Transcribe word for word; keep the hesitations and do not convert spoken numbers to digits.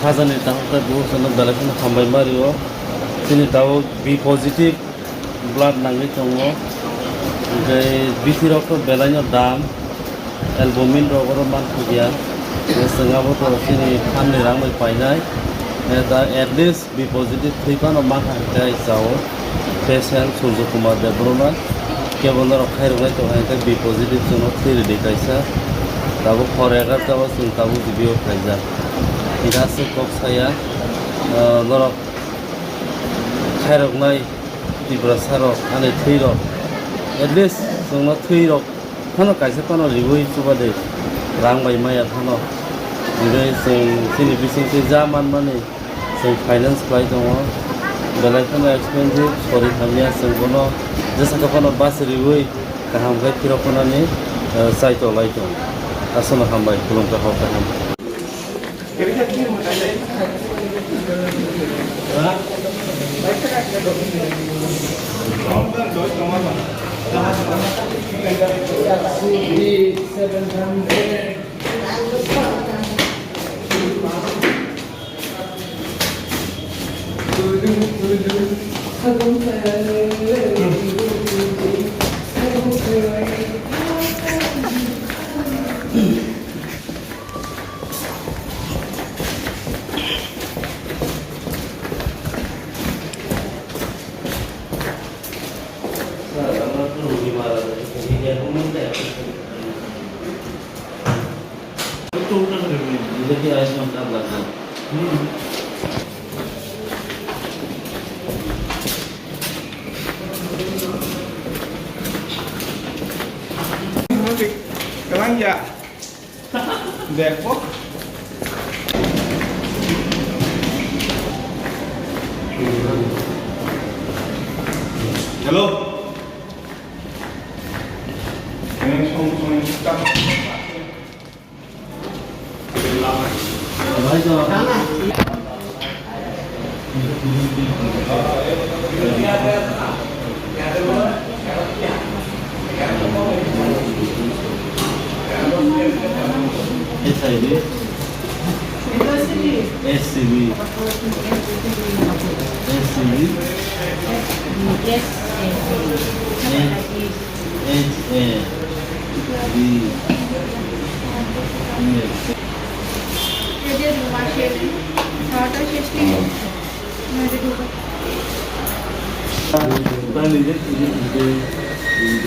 Khajani tangkha bukhukno belai kheno hambai mario. Chini tabuk B positive blood nangwi tongo. Hwnkhe bithi rok to belaino dam, albumin rok oro mankha ya. Chwng abo to chini phan ni rang bai painai. Da at least B positive thwi phano mankha hwnkhe ai chao. Patient Surjo Kumar Debbarma kebo norok khairoknai tongo hwnkhe B positive chwngno thwi rwdi kaisa. Tabuk hor egarta o chwng tabuk G B o khaijak. Hwnkhe aswk kok saya, ah, norok khairoknai Tiprasa rok ani thwi rok, at least chwngno thwi rok phano kaisa phano riwi chuba de rang bai maya phano. Hwnkhe chwng chini bisingtwi ja manmani chwng finance khlai tongo, belai kheno expensive sori hamya, chwng bono jesa khe phano bus riwi kaham khe phirok phanani, eh, chai tolai tongo. Aswkno hambai, khulumkha hor kaham. Kalang ya. Dekho. Hello. H I V, S C V, S C V, H A V, yes.